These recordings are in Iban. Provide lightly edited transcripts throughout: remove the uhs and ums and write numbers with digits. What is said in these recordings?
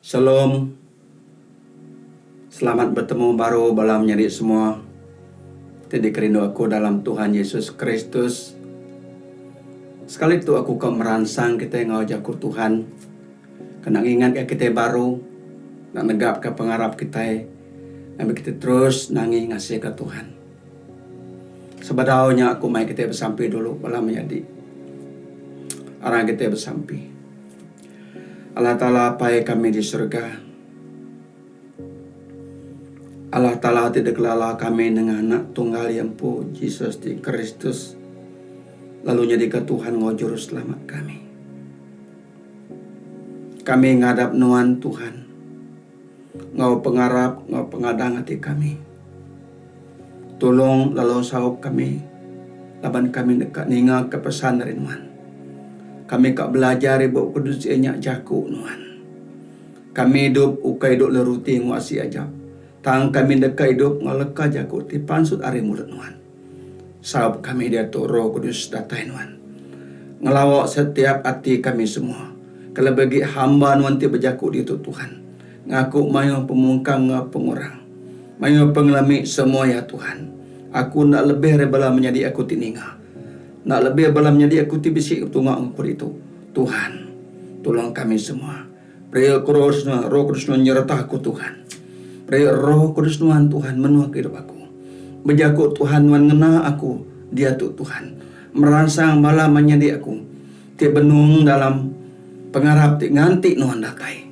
Shalom. Selamat betemu baru bala menyadi semua ti dikerindu aku dalam Tuhan Yesus Kristus. Sekali tu aku ka meransang kitai enggau jaku Tuhan kena ngingatka kitai baru nak negapka pengarap kitai ngambi kitai terus nangi ngasika Tuhan. Sebedau nya aku mai kitai besampi dulu bala menyadi. Arang kitai besampi. Allah Taala Apai kami di serega. Allah Taala ti dikelala kami nengah Anak Tunggal Iya Empu, Jesus ti Kristus, lalu nyadika Tuhan enggau Juruselamat kami. Kami ngadap Nuan, Tuhan, enggau pengarap enggau pengadang ati kami. Tulung lalu saup kami laban kami deka ningaka pesan ari Nuan. Kami ka belajar ari Bup Kudus iya nya Jaku Nuan. Kami idup ukai idup le ruti enggau asi aja, tang kami deka idup enggau leka jaku ti pansut ari mulut Nuan. Saup kami diatu Roh Kudus datai Nuan. Ngelawa setiap ati kami semua, kelebih agi hamba Nuan ti bejaku ditu Tuhan. Ngaku mayuh pemungkang enggau pengurang. Mayuh pengelemi semua iya Tuhan. Aku enda lebih ari bala menyadi aku ti ninga. Enda lebih bala menyadi aku ti bisi betunga enggau aku ditu. Tuhan, tulung kami semua. Beri aku Roh Kudus Nuan, Roh Kudus Nuan nyereta aku Tuhan. Beri Roh Kudus Nuan Tuhan menuh ke idup aku. Bejaku Tuhan Nuan ngena aku diatu Tuhan. Meransang bala menyadi aku ti benung dalam pengarap ti nganti Nuan datai.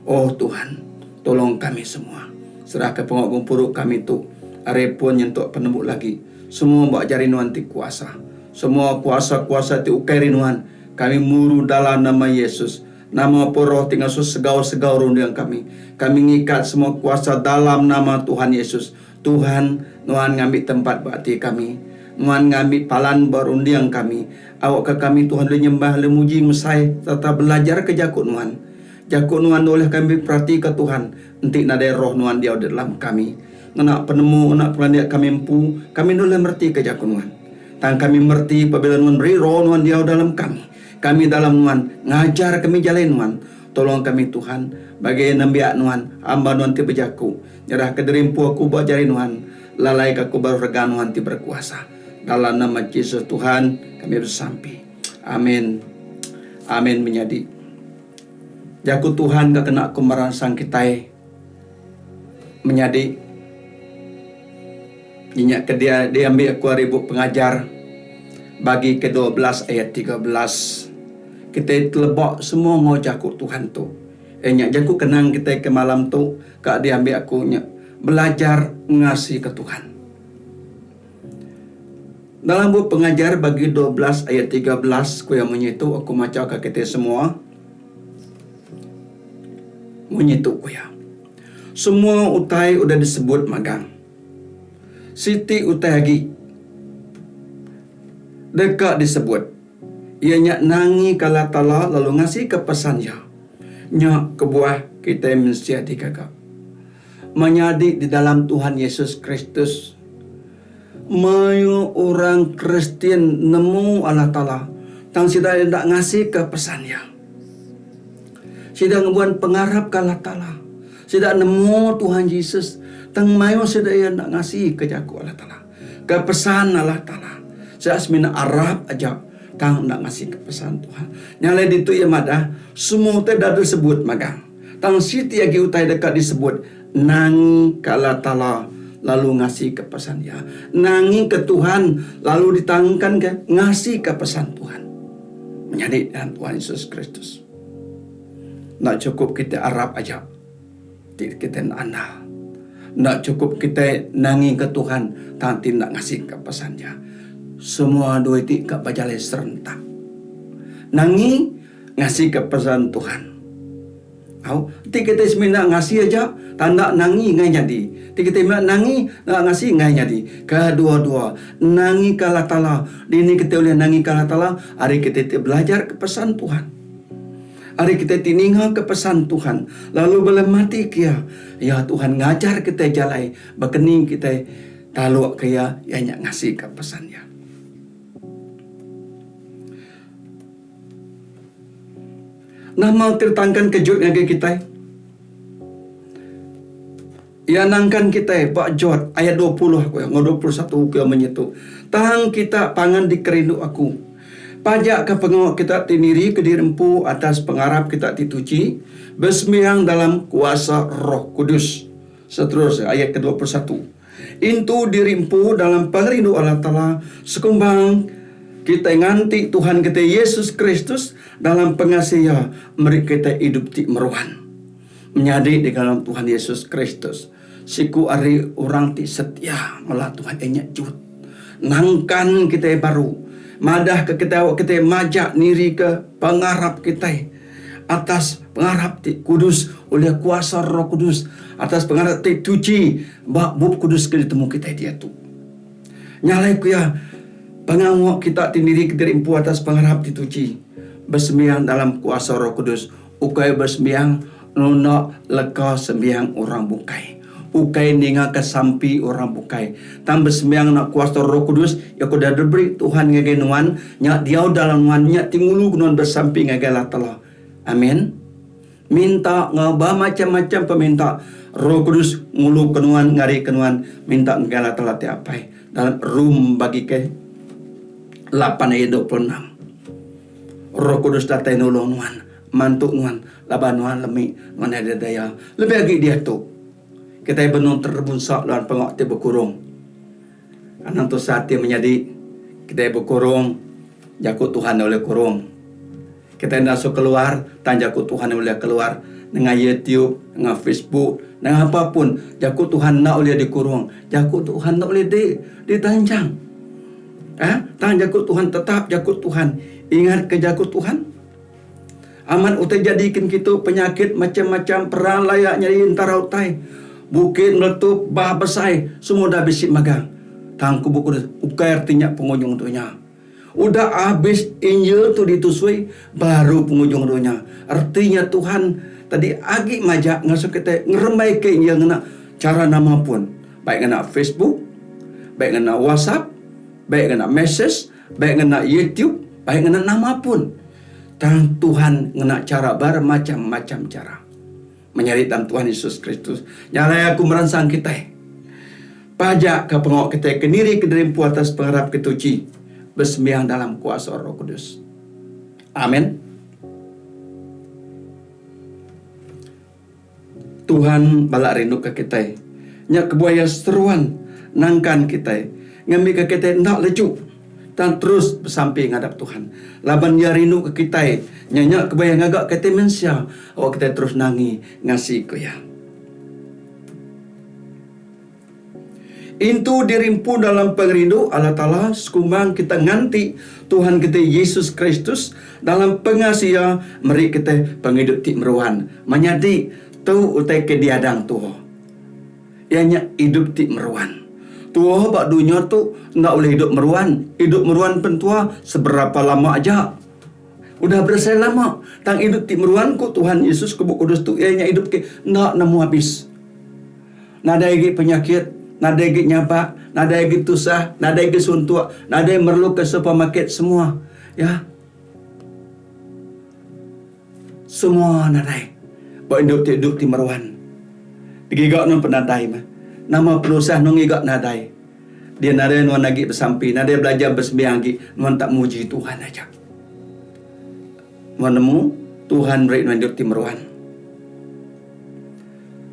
Oh Tuhan, tolong kami semua. Serahka pengawa gempuru kami tu ari pun nyentuk penembu lagi. Semua ba jari Nuan ti kuasa. Semua kuasa-kuasa ti ukai ari Nuan, kami muru dalam nama Yesus. Nama pun roh ti ngasuh segau-segau runding kami. Kami ngikat semua kuasa dalam nama Tuhan Yesus. Tuhan, Nuan ngambi tempat ba ati kami. Nuan ngambi palan ba runding kami. Awakka kami Tuhan ulih nyembah ulih muji mesai sereta belajarka jaku Nuan. Jaku Nuan ulih kami peratika Tuhan enti nadai roh Nuan diau di dalam kami. Ngena penemu ngena pengelandik kami empu, kami enda ulih meretika jaku Nuan. Tang kami mereti pabila Nuan meri roh Nuan diau dalam kami. Kami dalam Nuan, ngajar kami jalai Nuan. Tolong kami Tuhan, bagi nembiak Nuan, hamba Nuan ti bejaku, nyerahka diri empu aku ba jari Nuan, lalaika aku baruh rega Nuan ti berkuasa. Dalam nama Jesus Tuhan, kami besampi. Amin. Amin menyadi. Jaku Tuhan ga kena aku meransang kitai menyadi inya ke dia diambi aku ari bup pengajar bagi ke 12 ayat 13. Kitai teleba semua enggau jaku Tuhan tu. Iya nya jaku kenang kitai ke malam tu ka diambi aku nya belajar ngasika Tuhan. Dalam bup Pengajar bagi 12 ayat 13 ku iya munyi tu aku macha ka kitai semua. Munyi tu ku iya. Semua utai udah disebut magang. Siti utai agi deka disebut iya nya nangi ka Allah Taala lalu ngasika pesan iya. Nya kebuah kitai mensia digaga. Menyadi di dalam Tuhan Yesus Kristus. Mayuh orang Kristian nemu Allah Taala, tang sida enda ngasika pesan Iya. Sida ngembuan pengarap ke Allah Taala. Sida nemu Tuhan Jesus, tang mayuh sida iya enda ngasika jaku Allah Taala, ke pesan Allah Taala. Sida semina arap aja, tang enda ngasika pesan Tuhan. Nya alai ditu iya madah, semua utai enda disebut magang. Tang siti agi utai deka disebut, nangi ke Allah Taala lalu ngasika pesan Iya. Nangi ke Tuhan lalu ditangkanka ngasika pesan Tuhan. Menyadi dalam Tuhan Yesus Kristus. Enda chukup kitai arap aja ti kitai enda andal. Enda chukup kitai nangi ke Tuhan tang ti enda ngasika pesan Iya. Semua dua iti ka bejalai serentak. Nangi Ngasika pesan Tuhan. Au, enti kitai semina ngasi aja, tanda nangi enggai nyadi. Enti kitai mega nangi, enda ngasi enggai nyadi. Kedua-dua, nangika Allah Taala. Dini kitai ulih nangika Allah Taala? Ari kitai ti belajarka pesan Tuhan. Ari kitai ti ningaka pesan Tuhan, lalu belematika iya. Ya, Tuhan ngajar kitai jalai baka ni kitai talukka Iya, iya nya ngasika pesan Iya. Nama ti ditangkan kejut ngagai kitai? Iya nangkan kitai ba Jot ayat 20 ku iya enggau 21 ku iya munyi tu, Tang kita pangan dikerindu aku. Pajakka pengawa kita ti nirika diri empu atas pengarap kita ti tuchi, besembiang dalam kuasa Roh Kudus. Seterusnya ayat ke 21. Intu diri empu dalam pengerindu Allah Taala sekumbang kitai nganti Tuhan kitai Yesus Kristus dalam pengasih Iya meri kitai idup ti meruan. Menyadi di dalam Tuhan Yesus Kristus, siku ari orang ti setia mela Tuhan iya nya Jud. Nangkan kitai baru, madahka kitai awak kitai majak nirika pengarap kitai atas pengarap ti kudus ulih kuasa Roh Kudus, atas pengarap ti tuchi ba Bup Kudus ke ditemu kitai diatu. Nya alai ku iya, pengawa kita ti nirika diri empu atas pengarap ti tuchi, besembiang dalam kuasa Roh Kudus Ukai besembiang nunda leka sembiang orang bukai. Ukai ningaka sampi orang bukai. Tang besembiang ngena kuasa Roh Kudus iya ke udah diberi Tuhan ngagai nuan, nya diau dalam nuan, nya ti nguluka nuan besampi ngagai Allah Taala. Amen. Minta enggau bemacham-macham peminta, Roh Kudus nguluka nuan, ngarika nuan minta ngagai Allah Taala ti Apai. Dalam Rom bagi ke lapan ayat 26. Roh Kudus datai nulung nuan, mantu nuan laban nuan lemi, nuan nadai daya. Lebih agi diatu, kitai benung terebunsa laban pengawa ti bekurung. Anang tusah ati menyadi, kitai bekurung, jaku Tuhan enda ulih kurung. Kitai enda suah keluar, tang jaku Tuhan ulih keluar nengah YouTube, nengah Facebook, nengah apa pun, jaku Tuhan enda ulih dikurung, jaku Tuhan enda ulih di ditanchang. Eh, tang jaku Tuhan tetap jaku Tuhan. Ingat ke jaku Tuhan. Amat utai jadikan kitu penyakit macam-macam perang layak nyadi entara utai. Bukit meletup, bah besai, semua dah bisi magang. Tang ku Bup Kudus, ukai reti nya pengujung dunya. Udah abis Injil tu ditusui, baru pengujung dunya. Reti nya Tuhan tadi agi majak ngasuh kitai ngerembai ke Injil ngena chara nama pun. Baik ngena Facebook, baik ngena WhatsApp, baik ngena message, baik ngena YouTube, baik ngena nama pun. Tang Tuhan ngena chara bermacam-macam chara. Menyadi dalam Tuhan Yesus Kristus. Nya alai aku meransang kitai. Pajak ka pengawa kitai ke niri ke diri empu atas pengarap ke tuchi besembiang dalam kuasa Roh Kudus. Amen. Tuhan bala rinduka kitai. Nya kebuah Iya seruan nangkan kitai ngambika kitai enda leju tang terus besampi ngadap Tuhan. Laban Iya rinduka kitai, nya nya kebuah Iya ngaga kitai mensia awak kitai terus nangi ngasika Iya. Intu diri empu dalam pengerindu Allah Taala sekumbang kita nganti Tuhan kitai Yesus Kristus dalam pengasih Iya meri kitai pengidup ti meruan. Menyadi, tu utai ke diadang tuo. Iya nya idup ti meruan. Tuo ba dunya tu enda ulih idup meruan. Idup meruan pen tua seberapa lama aja. Udah berasai lama, tang idup ti meruan ku Tuhan Yesus ke Bup Kudus tu iya nya idup ke enda nemu abis. Nadai agi penyakit, nadai agi nyabak, nadai agi tusah, nadai agi suntuk, nadai merlu ke supermarket semua. Ya. Semua nadai. Ba indu ti idup ti meruan. Digiga nuan penadai meh. Nama penusah nuan ngiga nadai. Dia nadai nuan agi besampi, nadai belajar besembiang agi, nuan tak muji Tuhan aja. Nuan nemu Tuhan meri nuan idup ti meruan.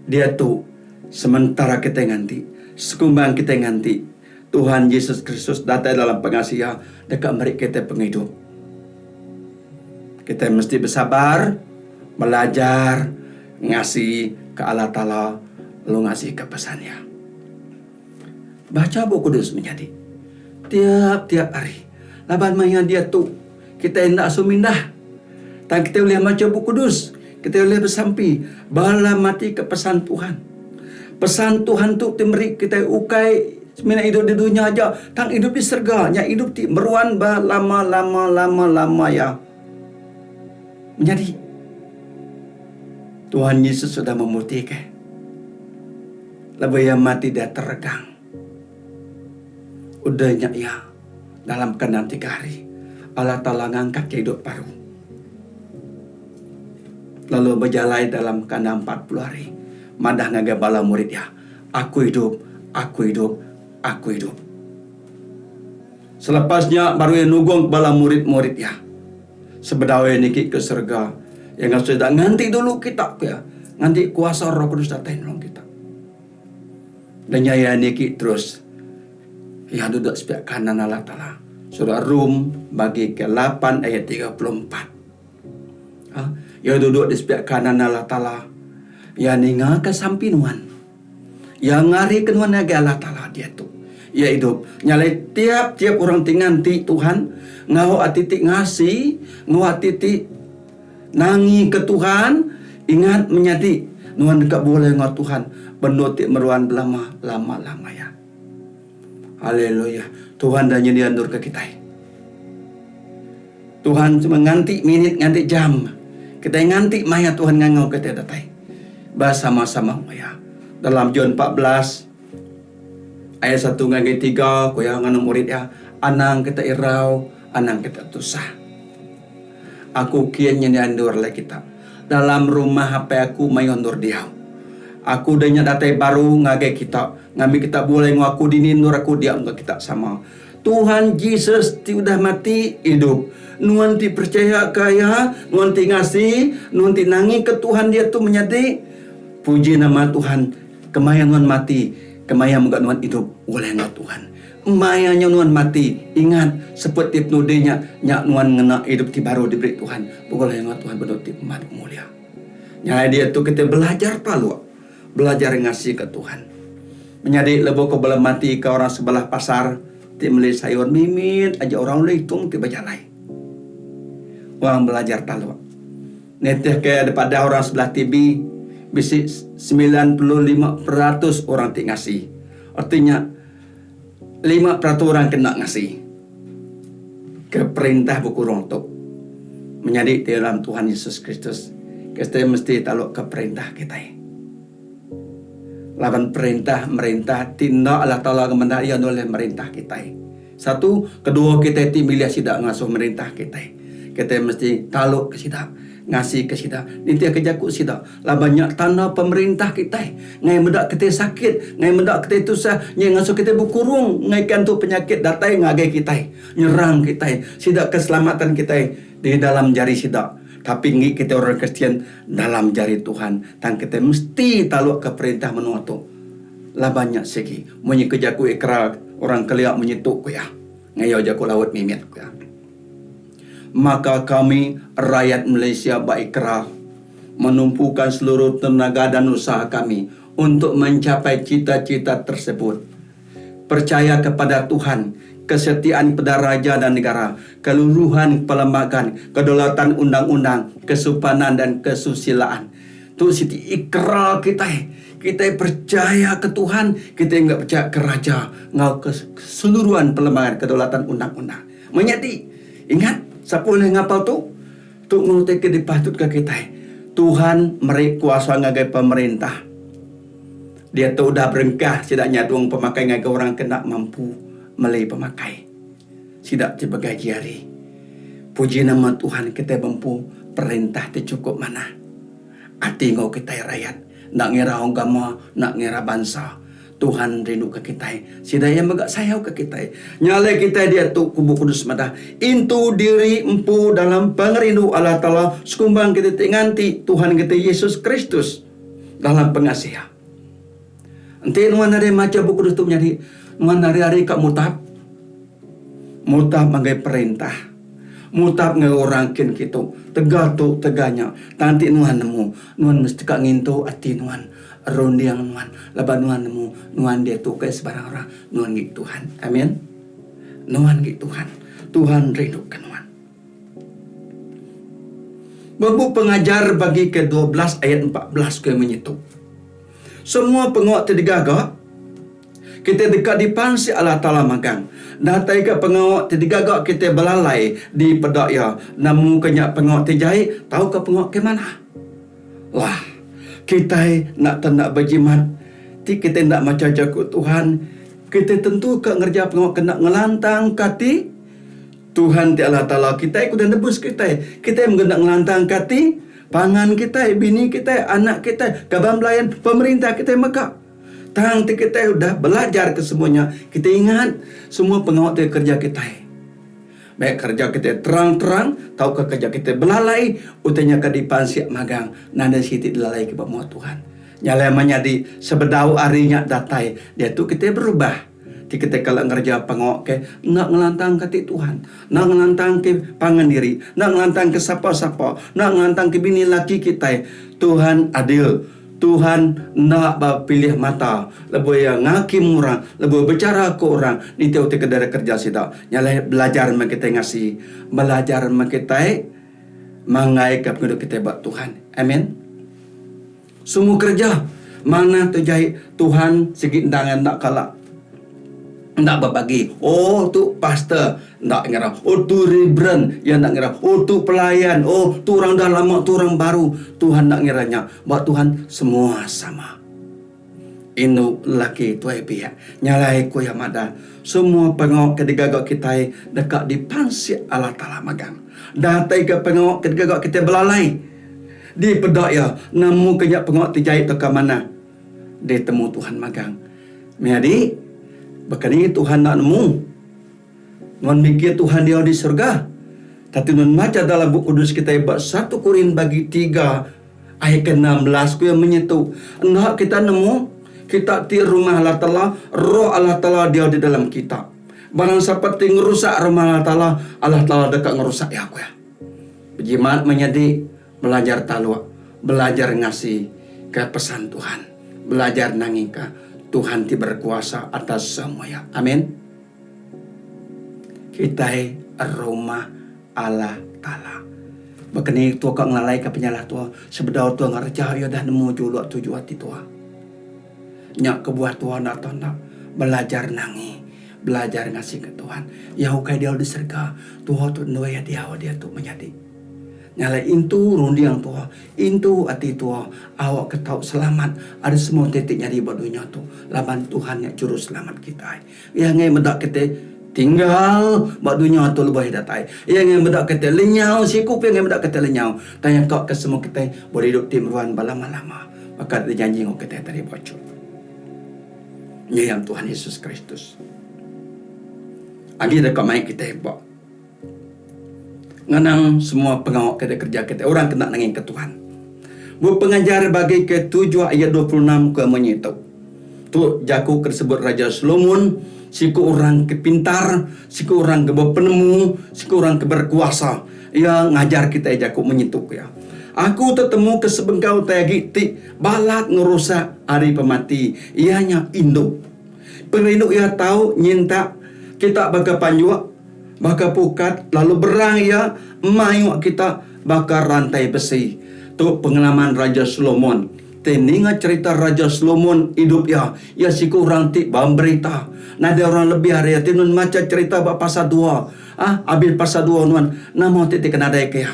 Diatu, sementara kitai nganti, sekumbang kitai nganti, Tuhan Jesus Kristus datai dalam pengasih Iya deka meri kitai pengidup. Kitai mesti besabar, belajar ngasi ke Allah Taala lalu ngasi ke pesan Iya. Bacha Bup Kudus menyadi tiap-tiap hari laban maya diatu kitai enda asuh mindah. Tang kitai ulih macha Bup Kudus, kitai ulih besampi bala mati ke pesan Tuhan. Pesan Tuhan tu ti meri kitai ukai semina idup di dunya aja tang idup di serega nya idup ti meruan belama-lama-lama-lama iya. Menyadi Tuhan Yesus sudah memutihka. Lebuh iya mati dia teregang. Udah nya iya dalam kandang tiga hari Allah Taala ngangkat iya idup baru. Lalu bejalai dalam kandang 40 hari madah ngagai bala murid iya. Aku idup, aku idup, aku idup. Selepas nya baru iya nugong bala murid-murid iya. Sebedau iya niki ke serega, iya ngasuh sida nganti dulu kita, ku iya, nganti kuasa Roh Kudus datai nulung kita. Udah nya iya niki terus, iya duduk sepiak kanan Allah Taala. Surat Rom bagi ke lapan ayat 34. Ha? Iya duduk di sepiak kanan Allah Taala. Iya ningaka sampi nuan. Iya ngarika nuan ngagai Allah Taala diatu. Iya idup. Nya alai tiap-tiap orang ti nganti Tuhan enggau ati ti ngasi, enggau ati ti nangika Tuhan, ingat menyadi nuan deka bulih enggau Tuhan bendur ti meruan belama lama-lama iya. Haleluya. Tuhan dah nyendia endur ke kitai. Tuhan cuma nganti minit, nganti jam. Kitai nganti maya Tuhan ngangau kitai datai. Bersama-sama maya. Dalam John 14 ayat 1 ngagai 3 ku iya nganu murid iya, anang kita irau, anang kita tusah. Aku kin nyendia endur alai kita. Dalam rumah Apai aku mayuh endur diau. Aku udah nya datai baru ngagai kita, ngambi kita bulai enggau aku dini endur aku dia enggau kita sama. Tuhan Jesus ti udah mati idup. Nuan ti percaya ka iya, nuan ti ngasi, nuan ti nangi ke Tuhan diatu menyadi. Puji nama Tuhan, kemaya nuan mati, kemaya mega nuan idup ulih enggau Tuhan. Maya nya nuan mati, ingat, seput ti penudi nya, nya nuan ngena idup ti baru diberi Tuhan begulai enggau Tuhan bedau ti pemadu mulia. Nya alai diatu kitai belajar taluk, belajar ngasika Tuhan. Menyadi lebuh ku belematika orang sebelah pasar ti meli sayur mimit aja orang ulih itung ti bejalai. Orang belajar taluk. Nitihka dipadah orang sebelah TV, bisi 95% orang ti ngasi. Reti nya 5% orang ke enda ngasi ke perintah bekurung tu. Menyadi ti dalam Tuhan Yesus Kristus, kitai mesti taluk ke perintah kitai. Laban perintah merintah ti enda Allah Taala ngemenda iya nulih merintah kitai. Satu, kedua kitai ti milih sida ngasuh merintah kitai. Kitai mesti taluk ke sida, ngasi ke sida, nitihka jaku sida laban nya tanda pemerintah kitai. Ngai meda kitai sakit, ngai meda kitai tusah, nya ngasuh kitai bekurung ngai ke antu penyakit datai ngagai kitai, nyerang kitai. Sida keselamatan kitai di dalam jari sida. Tapi enggi kitai orang Kristian dalam jari Tuhan tang kitai mesti talukka perintah menua tu laban nya sigi munyi ke jaku ikrar orang kelia munyi tu ku iya ngayau jaku laut mimit ku iya. Maka kami rayat Malaysia ba ikrar menumpukan seluruh tenaga dan usaha kami untuk mencapai cita-cita tersebut. Percaya kepada Tuhan, kesetiaan kepada raja dan negara, keluruhan perlembagaan, kedaulatan undang-undang, kesopanan dan kesusilaan. Tu siti ikrar kitai. Kitai percaya ke Tuhan, kitai mega percaya ke raja enggau keseluruhan perlembagaan, kedaulatan undang-undang. Menyadi, ingat, sapa ulih ngapal tu? Tu meh utai ke dipatutka kitai. Tuhan meri kuasa ngagai pemerintah. Diatu udah berengkah sida nyadung pemakai ngagai orang ke enda mampu meli pemakai. Sida ti begaji hari. Puji nama Tuhan kitai bempu perintah ti chukup manah. Ati enggau kitai rayat enda ngira agama, enda ngira bansa. Tuhan rinduka kitai. Sida iya mega sayauka kitai. Nya alai kitai diatu ku Bup Kudus madah, Intu diri empu dalam pengerindu Allah Taala sekumbang kitai ti nganti Tuhan kitai Yesus Kristus dalam pengasih Iya. Enti nuan nadai macha Bup Kudus tu menyadi, nuan hari-hari ka mutap. Mutap ngagai perintah. Mutap ngagai orang kin kitu. Tega tu, tega nya. Tang enti nuan nemu, nuan mesti ka ngintu ati nuan, runding nuan laban nuan nemu nuan diatu ukai sebarang orang, nuan ngi Tuhan. Amin. Nuan ngi Tuhan. Tuhan rinduka nuan. Ba bup Pengajar bagi ke 12 ayat 14 ku iya munyi tu. Semua pengawa ti digaga Kitai deka dipansik Allah Taala magang. Datai ka pengawa ti digaga kitai belalai dipeda Iya, nemu ka nya pengawa ti jai tauka pengawa ke manah. Lah, kitai enda tenda bejimat ti kitai enda macha Jaku Tuhan, kitai tentu ka ngereja pengawa ke enda ngelantangka ati Tuhan ti Allah Taala kitai ke udah nebus kitai. Kitai mega enda ngelantangka ati pangan kitai, bini kitai, anak kitai, kaban belayan, pemerintah kitai mega. Tang ti kitai udah belajar ke semua nya, kitai ingat semua pengawa ti kereja kitai. Baik kereja kitai terang-terang tauka kereja kitai belalai, utai nya ke dipansik magang nadai siti dilalai ke ba mua Tuhan. Nya alai menyadi sebedau hari nya datai, diatu kitai berubah. Ti kitai kala ngereja pengawa ke enda ngelantangka ati Tuhan, enda ngelantangka pangan diri, enda ngelantangka sapa-sapa, enda ngelantangka bini laki kitai. Tuhan adil. Tuhan enda bepilih mata lebuh Iya ngakim orang, lebuh bechara ke orang nitih utai ke dara kereja sida. Nya alai belajar meh kitai ngasi, belajar meh kitai manggaika pengidup kitai ba Tuhan. Amen. Semua kereja manah tu jai Tuhan sigi endang enda kala enda bebagi. Oh tu pastor enda ngira. Oh tu reverend iya enda ngira. Oh tu pelayan. Oh tu orang dah lama tu orang baru. Tuhan enda ngira nya. Ba Tuhan semua sama. Indu lelaki tuai biak. Nya alai ku iya madah semua pengawa ke digaga kitai deka dipansik Allah Taala magang. Datai ke pengawa ke digaga kitai belalai. Dipeda iya, nemu ke nya pengawa ti jai tauka manah ditemu Tuhan magang. Menyadi, baka ni Tuhan enda nemu? Nuan mikir Tuhan diau di serega? Kati nuan macha dalam Bup Kudus kitai ba satu Korin bagi tiga ayat ke 16 ku iya munyi tu, Enda kita nemu, kita ti rumah Allah Taala, Roh Allah Taala diau di dalam kita. Barang sapa ti ngerusak rumah Allah Taala, Allah Taala deka ngerusak iya, ku iya. Bejimat menyadi belajar taluk, belajar ngasi ke pesan Tuhan, belajar nangika Tuhan ti berkuasa atas semua iya. Amin. Kitai rumah Allah Taala. Baka ni tua ka ngelalaika penyalah tua sebedau tua ngereja iya dah nemu juluk tuju ati tua. Nya kebuah tua enda tau enda belajar nangi. Belajar ngasika Tuhan. Iya ukai diau di serega. Tuha tu endur iya diau diatu menyadi. Nya alai intu runding tuha, intu ati tuha awakka tau selamat ari semua utai ti nyadi ba dunya tu laban Tuhan nya Juruselamat kitai. Iya enggai meda kitai tinggal ba dunya tu lebuh iya datai. Iya enggai meda kitai lenyau siku pun iya enggai meda kitai lenyau. Tang iya ka ke semua kitai bulih idup ti meruan belama-lama baka dijanji enggau kitai tadi ba chut. Nyayang Tuhan Yesus Kristus. Agi deka mai kitai ba ngenang semua pengawa ke dikereja kitai orang kena nangingka Tuhan. Bup Pengajar bagi ke tujuh ayat 26 ke munyi tu. Tu jaku ke disebut Raja Solomon, siku orang ke pintar, siku orang ke bepenemu, siku orang ke berkuasa. Iya ngajar kitai jaku munyi tu ku iya. Aku tetemuka sebengkah utai agi ti balat ngerusak ari pemati, iya nya indu. Pengerindu iya tau nyintak kita baka panjuk, baka pukat lalu berang iya mayuk kita baka rantai besi. Tu pengalaman Raja Solomon. Ti ninga cherita Raja Solomon idup iya, iya siku orang ti bemberita. Nadai orang lebih ari iya ti nuan macha cherita ba pasal dua. Ah, abis pasal dua nuan, nama ti dikenadaika iya?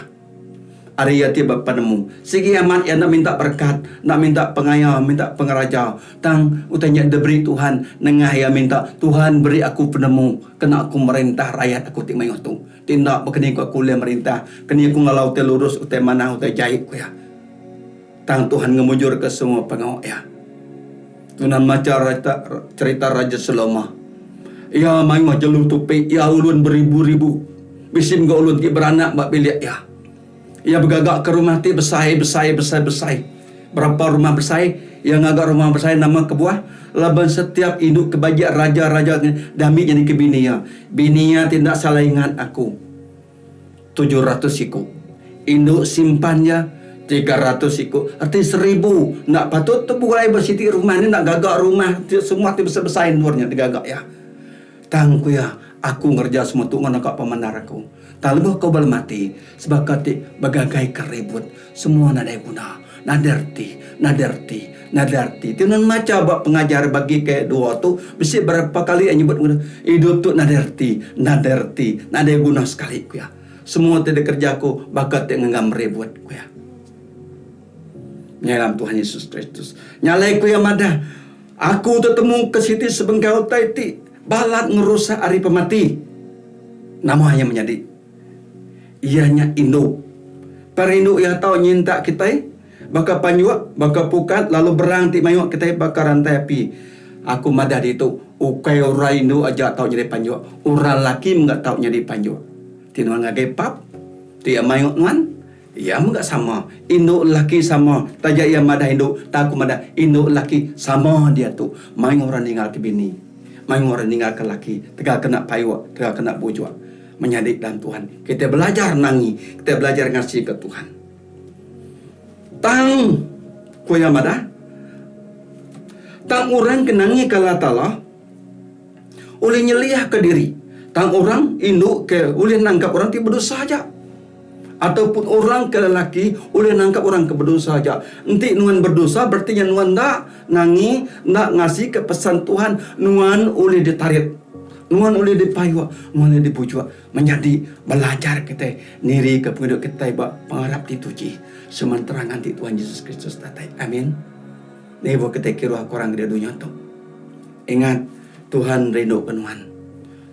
Ari iya ti bepenemu. Sigi amat iya enda minta berekat, enda minta pengaya, minta pengeraja. Tang, utai nya diberi Tuhan nengah iya minta, Tuhan beri aku penemu kena aku merintah rayat aku ti mayuh tu. Ti enda bekeni ku aku ulih merintah, keni aku ngalau utai lurus, utai manah, utai jai, ku iya. Tang Tuhan ngemujurka semua pengawa iya. Tunan macha cherita Raja Seloma. Iya mayuh jelu tupi iya ulun beribu-ribu. Bisi mega ulun ti beranak ba bilik iya. Iya begagaka rumah ti besai besai besai besai. Berapa rumah besai? Iya ngaga rumah besai nama kebuah? Laban setiap indu ke bajik raja-raja diambi nyadika bini iya. Bini iya ti enda salah ingat aku. 700 iku. Indu simpan iya 300 iku. Reti seribu. Enda patut tu begulai ba siti rumah ni enda gaga rumah ti semua ti besai-besai endur nya digaga iya. Tang ku iya, aku ngereja semua tu enggau naka pemendar aku. Tang lebuh kau belemati, sebaka ti begagaika ribut, semua nadai guna, nadai reti, nadai reti, nadai reti. Ti nuan macha ba pengajar bagi ke dua tu, bisi berapa kali iya nyebut mega, idup tu nadai reti, nadai reti, nadai guna sekali, ku iya. Semua ti dikereja aku baka ti ngenggam ribut, ku iya. Nyalam Tuhan Yesus Kristus. Nya alai ku iya madah, Aku tetemu ke siti sebengkah utai ti balat ngerusak ari pemati. Nama iya menyadi? Iya nya indu. Perindu iya tau nyintak kitai baka panjuk, baka pukat lalu berang ti mayuh kitai baka rantai api. Aku madah ditu, ukai orang indu aja tau nyadi panjuk, orang laki mega tau nyadi panjuk. Ti nuan ngagai pub, ti iya mayuh nuan, iya mega sama. Indu laki sama, taja iya madah indu, tang aku madah indu laki sama diatu. Mayuh orang ninggalka bini, mayuh orang ninggalka laki tegal kena payuk, tegal kena bujuk. Menyadi dalam Tuhan, kitai belajar nangi, kitai belajar ngasika Tuhan. Tang, ku iya madah, tang orang ke nangika Allah Taala ulih nyeliahka diri. Tang orang indu ke ulih nangkap orang ti bedosa aja. Ataupun orang ke lelaki ulih nangkap orang ke bedosa aja. Enti nuan bedosa bereti nya nuan enda nangi, enda ngasika pesan Tuhan, nuan ulih ditarit. Nuan ulih dipayuk, nuan ulih dibujuk. Menyadi belajar kitai nirika pengidup kitai ba pengarap ti tuchi sementara nganti Tuhan Jesus Kristus datai. Amin. Lebuh kitai kiruh ke orang di dunya tu, ingat Tuhan rinduka nuan.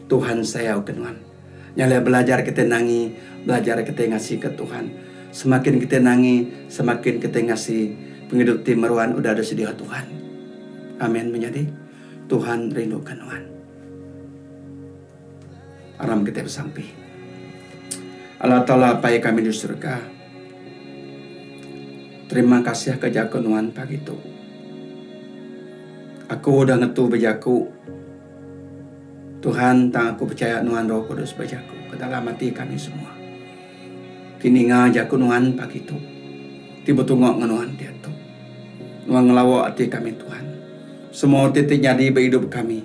Tuhan sayauka nuan. Nya alai belajar kitai nangi, belajar kitai ngasika Tuhan. Semakin kitai nangi, semakin kitai ngasi pengidup ti meruan udah disedia Tuhan. Amin menyadi. Tuhan rinduka nuan. Aram kitai besampi. Allah Taala Apai kami di surga. Terima kasih ke jaku nuan pagi tu. Aku udah ngetu bejaku. Tuhan tang aku pechaya nuan Roh Kudus bejaku ke dalam ati kami semua. Ti ninga jaku nuan pagi tu. Ti betunga enggau nuan diatu. Nuan ngelawa ati kami Tuhan. Semua utai ti nyadi ba idup kami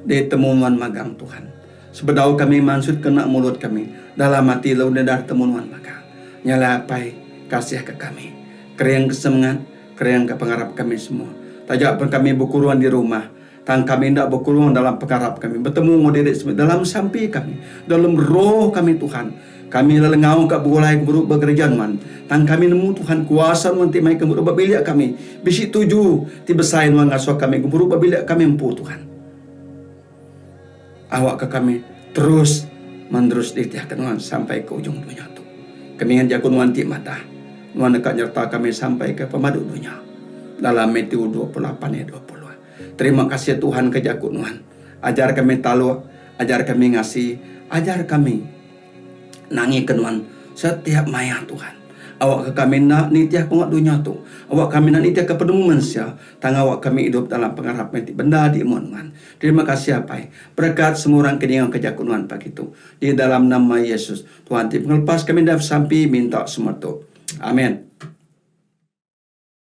ditemu nuan magang Tuhan. Sebedau kami mansut kena mulut kami dalam ati lalu enda ditemu nuan magang. Nya alai Apai kasih ka kami. Kering ke semengat, kering ka pengarap kami semua. Taja pen kami bekurung di rumah tang kami enda bekurung dalam pengarap kami betemu enggau diri sendiri dalam sampi kami, dalam roh kami Tuhan. Kami lelengau ka begulai gempuru ba gereja nuan. Tang kami nemu Tuhan kuasa nuan ti mai gempuru ba bilik kami. Bisi tuju ti besai nuan ngasuh kami gempuru ba bilik kami empu Tuhan. Awakka kami terus menerus nitihka nuan sampai ke ujung dunya tu. Kami ngan jaku nuan ti madah, nuan deka nyereta kami sampai ke pemadu dunya. Dalam Matthew 28 ayat 20. Terima kasih Tuhan ke jaku nuan. Ajar kami taluk, ajar kami ngasi, ajar kami nangika nuan setiap maya Tuhan. Awakka kami enda nitih pengawa dunya tu. Awak kami enda nitihka penemu mensia, tang awak kami idup dalam pengarap ti bendar di mua nuan. Terima kasih Apai. Berekat semua orang ke ningaka jaku nuan pagi tu. Di dalam nama Yesus, Tuhan ti pengelepas kami enda besampi minta semua tu. Amen.